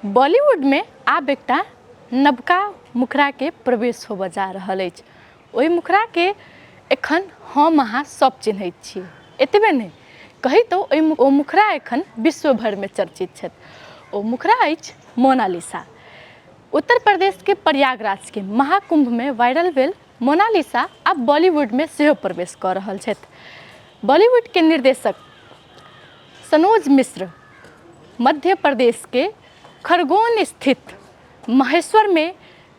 बॉलीवुडमे आब एकटा नवका मुखराके प्रवेश होबऽ जा रहल अछि। ओहि मुखराके एखन हम अहाँ सब चिन्हैत छी। एतबे नहि कही तऽ ओहि ओ मुखरा एखन विश्व भरिमे चर्चित छथि। ओ मुखरा अछि मोनालिसा। उत्तर प्रदेशके प्रयागराजके महाकुम्भमे वायरल भेल मोनालिसा आब बॉलीवुडमे सेहो प्रवेश कऽ रहल छथि। बॉलीवुडके निर्देशक सनोज मिश्र मध्य प्रदेशके खरगोन स्थित महेश्वरमे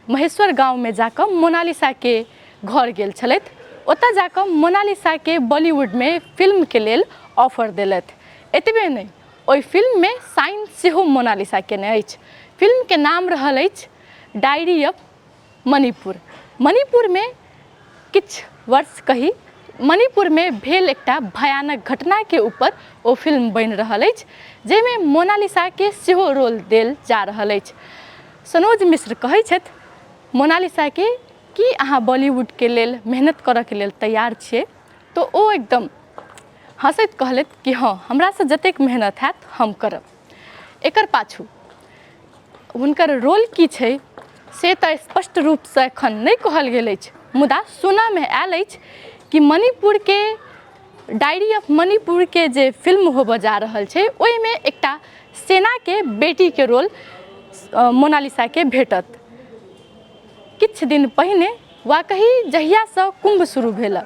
महेश्वर गाँवमे जाकऽ मोनालिसाके घर गेल छलथि। ओतऽ जाकऽ मोनालिसाके बॉलीवुडमे फिल्मके लेल ऑफर देलथि। एतबे नहि ओहि फिल्ममे साइन सेहो मोनालिसा केने अछि। फिल्मके नाम रहल अछि डायरी ऑफ मणिपुर। मणिपुरमे किछु वर्ष कही मणिपुरमे भेल एकटा भयानक घटनाके ऊपर ओ फिल्म बनि रहल अछि जाहिमे मोनालिसाके सेहो रोल देल जा रहल अछि। सनोज मिश्र कहै छथि मोनालिसाके कि अहाँ बॉलीवुडके लेल मेहनत करऽके लेल तैयार छियै तऽ ओ एकदम हँसैत कहलथि कि हँ हमरासँ जतेक मेहनत हैत हम करब। एकर पाछू हुनकर रोल की छै से तऽ स्पष्ट रूपसँ एखन नहि कहल गेल अछि मुदा सुनऽमे आयल अछि कि मणिपुरके डायरी ऑफ मणिपुरके जे फिल्म होबऽ जा रहल छै ओहिमे एकटा सेनाके बेटीके रोल मोनालिसाके भेटत। किछु दिन पहिने वा कही जहियासँ कुम्भ शुरू भेल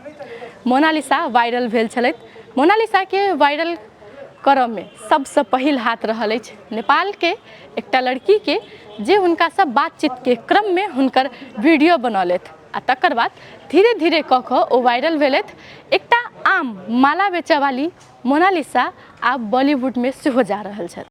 मोनालिसा वायरल भेल छलथि। मोनालिसाके वायरल करऽमे सबसँ पहिल हाथ रहल अछि नेपालके एकटा लड़कीके जे हुनकासँ बातचीतके क्रममे हुनकर वीडियो बनौलथि आ तकर बाद धीरे धीरे कऽ कऽ ओ वायरल भेलथि। एकटा आम माला बेचऽवाली मोनालिसा आब बॉलीवुडमे सेहो जा रहल छथि।